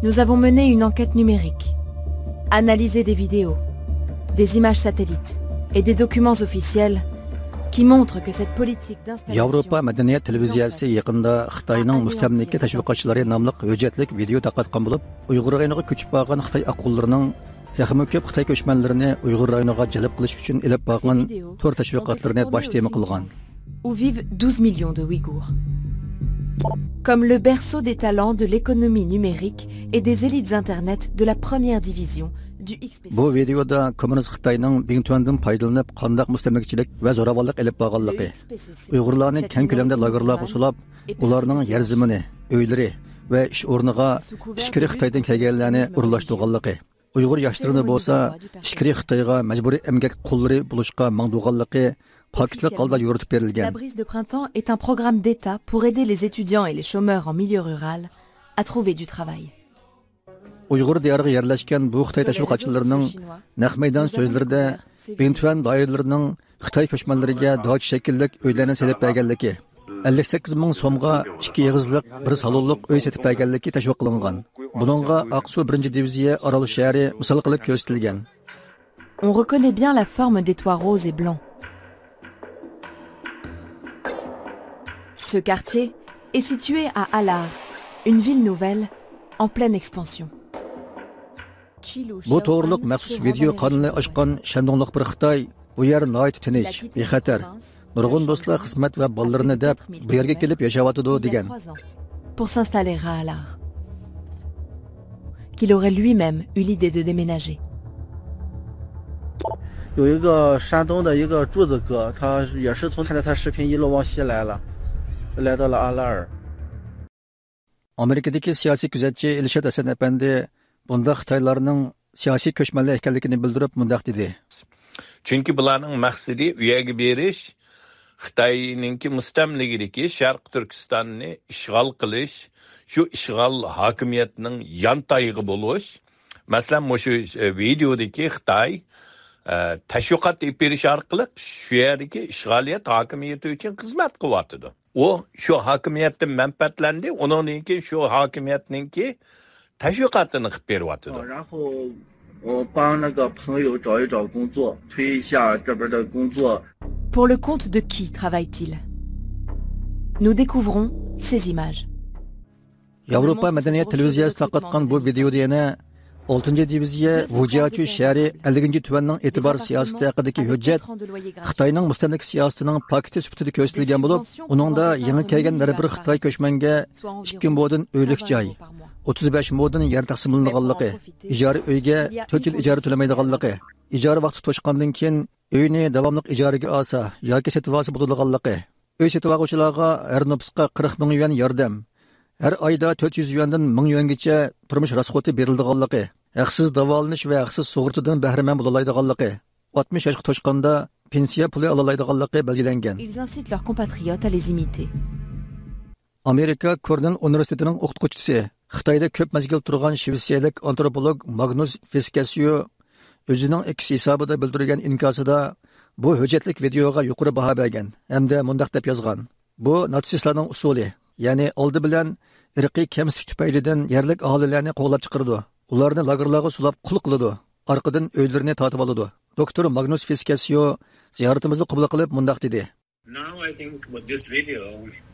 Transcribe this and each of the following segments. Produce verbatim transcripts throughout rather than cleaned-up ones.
Nous avons mené une enquête numérique, analysé des vidéos, des images satellites et des documents officiels qui montrent que cette politique d'installation ياۋروپا مەدەنىيەت تېلېۋىزىيەسى يېقىندا خىتاينىڭ مۇستەملىكە تەشۋىقاتچىلىرى ناملىق ھۆججەتلىك ۋىدېئو تارقاتقان بولۇپ، ئۇيغۇر رايونىغا كۆچۈپ بارغان خىتاي ئاققۇنلىرىنىڭ تېخىمۇ كۆپ خىتاي كۆچمەنلىرىنى ئۇيغۇر رايونىغا جەلپ قىلىش ئۈچۈن ئېلىپ بارغان تور تەشۋىقاتلىرىنى باش تېما قىلغان. Où vivent douze millions de Ouïghours. Comme le berceau des talents de l'économie numérique et des élites Internet de la première division du X P C C. بۇ ۋىدېئودا كوممۇنىست خىتاينىڭ بىڭتۈەندىن پايدىلىنىپ قانداق مۇستەملىكىچىلىك ۋە زوراۋانلىق ئېلىپ بارغانلىقى، ئۇيغۇرلارنى كەڭ كۆلەمدە لاگېرلارغا سولاپ، ئۇلارنىڭ يەر زېمىنى، ئۆيلىرى ۋە ئىش ئورنىغا ئىچكىرى خىتايدىن كەلگەنلەرنى ئورۇنلاشتۇرغانلىقى، ئۇيغۇر ياشلىرىنى بولسا ئىچكىرى خىتايغا مەجبۇرىي ئەمگەك قۇللىرى بولۇشقا ماڭدۇرغانلىقى پاكىتلىق ھالدا يورۇتۇپ بېرىلگەن. La Brise de Printemps est un programme d'État pour aider les étudiants et les chômeurs en milieu rural à trouver du travail. ئۇيغۇر دىيارىغا يەرلەشكەن بۇ خىتاي تەشۋىقاتچىلىرىنىڭ نەق مەيدان سۆزلىرىدە بىڭتۈەن دائىرىلىرىنىڭ خىتاي كۆچمەنلىرىگە داچا شەكىللىك ئۆيلەرنى سېلىپ بەرگەنلىكى، ئەللىك سەككىز مىڭ سومغا ئىككى ئېغىزلىق بىر سالونلۇق ئۆي سېتىپ بەرگەنلىكى تەشۋىق قىلىنغان. بۇنىڭغا ئاقسۇ بىرىنچى دىۋىزىيە ئارال شەھىرى مىسال قىلىپ كۆرسىتىلگەن. On reconnaît bien la forme des toits roses et blancs. Ce quartier est situé à Alar, une ville nouvelle en pleine expansion. بۇ توغرۇلۇق مەخسۇس ۋىدېئو قانىلى ئاچقان شەندۇڭلۇق بىر خىتاي، بۇ يەر ناھايىتى تىنچ، بىخەتەر. نۇرغۇن دوستلار خىزمەت ۋە بالىلىرىنى دەپ بۇ يەرگە كېلىپ ياشاۋاتىدۇ دېگەن. Pour s'installer à Alar, qu'il aurait lui-même eu l'idée de déménager. 有一个山东的一个柱子哥，他也是从看着他视频一路往西来了，来到了阿拉尔。 ئامېرىكىدىكى سىياسىي كۆزەتچى ئېلىشات ھەسەن ئەپەندى بۇنداق خىتايلارنىڭ سىياسىي كۆچمەنلەر ئىكەنلىكىنى بىلدۈرۈپ مۇنداق دېدى. چۈنكى بۇلارنىڭ مەقسىتى ئۇ يەرگە بېرىش، خىتاينىڭكى مۇستەملىكىدىكى شەرقىي تۈركىستاننى ئىشغال قىلىش، شۇ ئىشغال ھاكىمىيەتنىڭ يانتايىقى بولۇش. مەسىلەن، مۇشۇ، ئە، ۋىدېودىكى خىتاي، ئە، تەشۋىقات ئېلىپ بېرىش ئارقىلىق شۇ يەردىكى ئىشغالىيەت ھاكىمىيىتى ئۈچۈن خىزمەت قىلىۋاتىدۇ. ئۇ شۇ ھاكىمىيەتتىن مەنپەئەتلەندى، ئۇنىڭدىن كېيىن شۇ ھاكىمىيەتنىڭكى تەشۋىقاتىنى قىلىپ بېرىۋاتىدۇ. 然后我帮那个朋友找一找工作，推一下这边的工作。 Pour le compte de qui travaille-t-il? Nous découvrons ces images. ياۋروپا مەدەنىيەت تېلېۋىزىيەسى تارقاتقان بۇ ۋىدېئودا يەنە ئالتىنچى دىۋىزىيە ۋۇجياچۈ شەھىرى ئەللىكىنچى تۈەننىڭ ئېتىبار سىياسىتى ھەققىدىكى ھۆججەت خىتاينىڭ مۇستەملىكە سىياسىتىنىڭ پاكىتى سۈپىتىدە كۆرسىتىلگەن بولۇپ، ئۇنىڭدا يېڭى كەلگەن ھەر بىر خىتاي كۆچمەنگە ئىككى مودىن ئۆيلۈك جاي، ئوتتۇز بەش مودىن يەر تەقسىملىنىدىغانلىقى، ئىجارە ئۆيگە تۆت يىل ئىجارە تۆلىمەيدىغانلىقى، ئىجارە ۋاقتى توشقاندىن كېيىن ئۆينى داۋاملىق ئىجارىگە ئالسا ياكى سېتىۋالسا بولىدىغانلىقى، ئۆي سېتىۋالغۇچىلارغا ھەر نوپۇسقا قىرىق مىڭ يۈەن ياردەم، ھەر ئايدا تۆت يۈز يۈەندىن مىڭ يۈەنگىچە تۇرمۇش راسخوتى بېرىلىدىغانلىقى، ھەقسىز داۋالىنىش ۋە ھەقسىز سۇغۇرتىدىن بەھرىمەن بولالايدىغانلىقى، ئاتمىش ياشقا توشقاندا پېنسىيە پۇلى ئالالايدىغانلىقى بەلگىلەنگەن. Ils incitent leurs compatriotes à les imiter. ئامېرىكا كورنېل ئۇنىۋېرسىتېتىنىڭ ئوقۇتقۇچىسى، خىتايدا كۆپ مەزگىل تۇرغان شىۋېتسىيەلىك ئانتروپولوگ ماگنۇس فىسكەسيو ئۆزىنىڭ ئېكس ھېسابىدا بىلدۈرگەن ئىنكاسىدا بۇ ھۆججەتلىك ۋىدېئوغا يۇقىرى باھا بەرگەن ھەمدە مۇنداق دەپ يازغان: بۇ ناتسىستلارنىڭ ئۇسۇلى، يەنى ئالدى بىلەن ئىرقىي كەمسىتىش تۈپەيلىدىن يەرلىك ئاھالىلەرنى قوغلاپ چىقىرىدۇ، ئۇلارنى لاگېرلارغا سولاپ قۇل قىلىدۇ، ئارقىدىن ئۆيلىرىنى تارتىۋالىدۇ. دوكتور ماگنۇس فىسكەسيو زىيارىتىمىزنى قوبۇل قىلىپ مۇنداق دېدى. Now I think what this video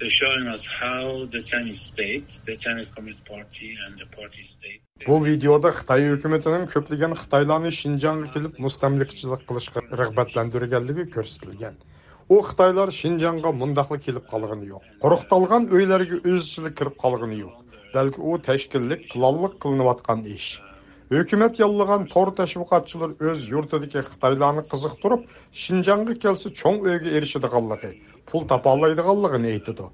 is showing us how the Chinese state, the Chinese Communist Party and the party state. بۇ ۋىدېودا خىتاي ھۆكۈمىتىنىڭ كۆپلىگەن خىتايلارنى شىنجاڭغا كېلىپ مۇستەملىكىچىلىك قىلىشقا رىغبەتلەندۈرگەنلىكى كۆرسىتىلگەن. ئۇ خىتايلار شىنجاڭغا مۇنداقلا كېلىپ قالغىنى يوق. قۇرۇقتالغان ئۆيلەرگە ئۆزىچىلا كىرىپ قالغىنى يوق. بەلكى ئۇ تەشكىللىك، پىلانلىق قىلىنىۋاتقان ئىش. ھۆكۈمەت ياللىغان تور تەشۋىقاتچىلىرى ئۆز يۇرتىدىكى خىتايلارنى قىزىقتۇرۇپ، شىنجاڭغا كەلسە چوڭ ئۆيگە ئېرىشىدىغانلىقى، پۇل تاپالايدىغانلىقىنى ئېيتىدۇ.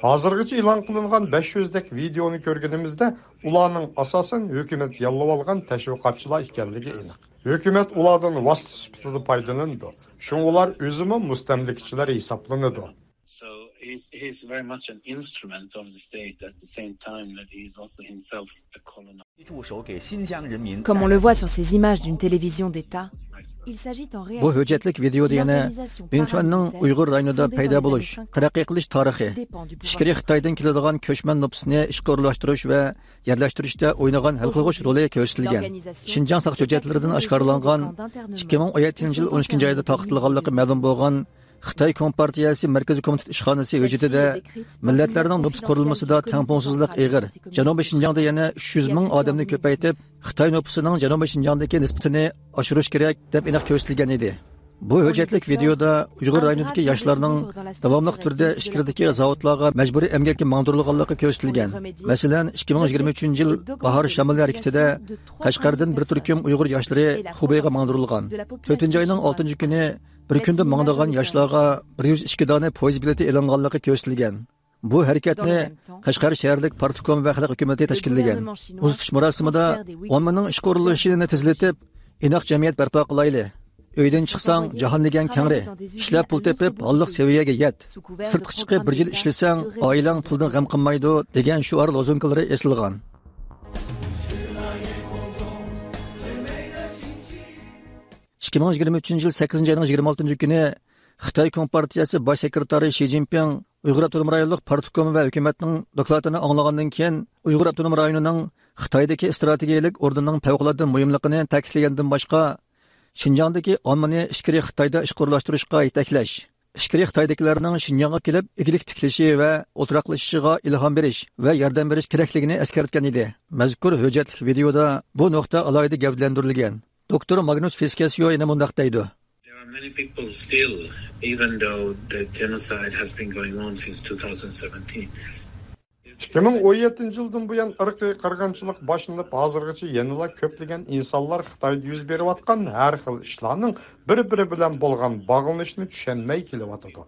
ھازىرغىچە ئېلان قىلىنغان بەش يۈز دەك ۋىدېئونى كۆرگىنىمىزدە، ئۇلارنىڭ ئاساسەن ھۆكۈمەت ياللىۋالغان تەشۋىقاتچىلار ئىكەنلىكى ئېنىق. ھۆكۈمەت ئۇلاردىن ۋاسىتە سۈپىتىدە پايدىلىنىدۇ. شۇڭا ئۇلار ئۆزىمۇ مۇستەملىكىچىلەر ھېسابلىنىدۇ. So he's, he's very much an instrument of the state at the same time that he is also himself a colonizer. Comme on le voit sur ces images d'une télévision d'État, il s'agit en بۇ réalité ھۆججەتلىك ۋىدېئودا يەنە بىڭتۈەننىڭ ئۇيغۇر رايونىدا پەيدا بولۇش، تەرەققىي قىلىش تارىخى، ئىچكىرى خىتايدىن كېلىدىغان كۆچمەن نوپۇسنى ئىشقا ئورۇنلاشتۇرۇش ۋە يەرلەشتۈرۈشتە ئوينىغان ھەل قىلغۇچ رولى كۆرسىتىلگەن. شىنجاڭ ساقچى ھۆججەتلىرىدىن ئاشكارىلانغان ئىككى مىڭ ئون يەتتىنچى يىل ئون ئىككىنچى ئايدا تارقىتىلغانلىقى مەلۇم بولغان خىتاي كومپارتىيەسى مەركىزىي كومىتېت ئىشخانىسى ھۆججىتىدە مىللەتلەرنىڭ نوپۇس قۇرۇلمىسىدا تەڭپۇڭسىزلىق ئېغىر، جەنۇبىي شىنجاڭدا يەنە ئۈچ يۈز مىڭ ئادەمنى كۆپەيتىپ، خىتاي نوپۇسىنىڭ جەنۇبىي شىنجاڭدىكى نىسبىتىنى ئاشۇرۇش كېرەك، دەپ ئېنىق كۆرسىتىلگەن ئىدى. بۇ ھۆججەتلىك ۋىدېئودا ئۇيغۇر رايونىدىكى ياشلارنىڭ داۋاملىق تۈردە ئىچكىرىدىكى زاۋۇتلارغا مەجبۇرىي ئەمگەككە ماڭدۇرۇلغانلىقى كۆرسىتىلگەن. مەسىلەن، ئىككى مىڭ يىگىرمە ئۈچىنچى يىل باھار شامىلى ھەرىكىتىدە قەشقەردىن بىر تۈركۈم ئۇيغۇر ياشلىرى خۇبېيغا ماڭدۇرۇلغان. تۆتىنچى ئاينىڭ ئالتىنچى كۈنى بىر كۈندە ماڭىدىغان ياشلارغا بىر يۈز ئىككى دانە پويىز بېلىتى ئېلىنغانلىقى كۆرسىتىلگەن. بۇ ھەرىكەتنى قەشقەر شەھەرلىك پارتكوم ۋە خەلق ھۆكۈمىتى تەشكىللىگەن. ئۇزىتىش مۇراسىمىدا ئاممىنىڭ ئىشقا ئورۇنلىشىشىنى تېزلىتىپ، ئىناق جەمئىيەت بەرپا قىلايلى. ئۆيدىن چىقساڭ، جاھان دېگەن كەڭرى. ئىشلەپ پۇل تېپىپ، ھاللىق سەۋىيەگە يەت. سىرتقا چىقىپ بىر يىل ئىشلىسەڭ، ئائىلەڭ پۇلدىن غەم قىلمايدۇ، دېگەن شوئار لوزۇنكىلىرى ئېسىلغان. ئىككى مىڭ يىگىرمە ئۈچىنچى يىل سەككىزىنچى ئاينىڭ يىگىرمە ئالتىنچى كۈنى خىتاي كومپارتىيەسى باش سېكرېتارى شى جىنپىڭ ئۇيغۇر ئاپتونوم رايونلۇق پارتكوم ۋە ھۆكۈمەتنىڭ دوكلاتىنى ئاڭلىغاندىن كېيىن، ئۇيغۇر ئاپتونوم رايونىنىڭ خىتايدىكى ئىستراتېگىيەلىك ئورنىنىڭ پەۋقۇلئاددە مۇھىملىقىنى تەكىتلىگەندىن باشقا، شىنجاڭدىكى ئاممىنى ئىچكىرى خىتايدا ئىشقا ئورۇنلاشتۇرۇشقا يېتەكلەش، ئىچكىرى خىتايدىكىلەرنىڭ شىنجاڭغا كېلىپ ئىگىلىك تىكلىشى ۋە ئولتۇراقلىشىشىغا ئىلھام بېرىش ۋە ياردەم بېرىش كېرەكلىكىنى ئەسكەرتكەن ئىدى. مەزكۇر ھۆججەتلىك ۋىدېئودا بۇ نۇقتا ئالاھىدە گەۋدىلەندۈرۈلگەن. دوكتور ماگنۇس فىسكەسيو يەنە مۇنداق دەيدۇ. There are many people still, even though the genocide has been going on since two thousand seventeen. ئىككى مىڭ ئون يەتتىنچى يىلدىن بۇيان ئىرقىي قىرغىنچىلىق باشلىنىپ، ھازىرغىچە يەنىلا كۆپلىگەن ئىنسانلار خىتايدا يۈز بېرىۋاتقان ھەر خىل ئىشلارنىڭ بىر-بىرى بىلەن بولغان باغلىنىشىنى چۈشەنمەي كېلىۋاتىدۇ.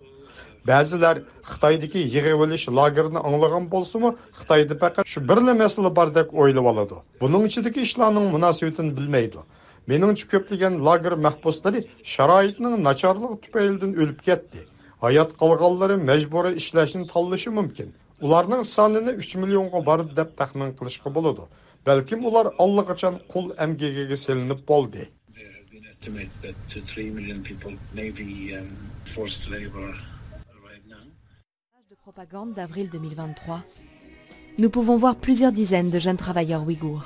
بەزىلەر خىتايدىكى يىغىۋېلىش لاگېرىنى ئاڭلىغان بولسىمۇ، خىتايدا پەقەت شۇ بىرلا مەسىلە باردەك ئويلىۋالىدۇ. بۇنىڭ ئىچىدىكى ئىشلارنىڭ مۇناسىۋىتىنى بىلمەيدۇ. مېنىڭچە، كۆپلىگەن لاگېر مەھبۇسلىرى شارائىتنىڭ ناچارلىقى تۈپەيلىدىن ئۆلۈپ كەتتى. ھايات قالغانلىرى مەجبۇرىي ئىشلەشنى تاللىشى مۇمكىن. ئۇلارنىڭ سانىنى ئۈچ مىليونغا بارىدۇ دەپ تەخمىن قىلىشقا بولىدۇ. بەلكىم ئۇلار ئاللىقاچان قۇل ئەمگىكىگە سېلىنىپ بولدى. There have been estimates that two, three million people may be, um, forced labor right now. De propagande d'avril deux mille vingt-trois. Nous pouvons voir plusieurs dizaines de jeunes travailleurs ouïghours.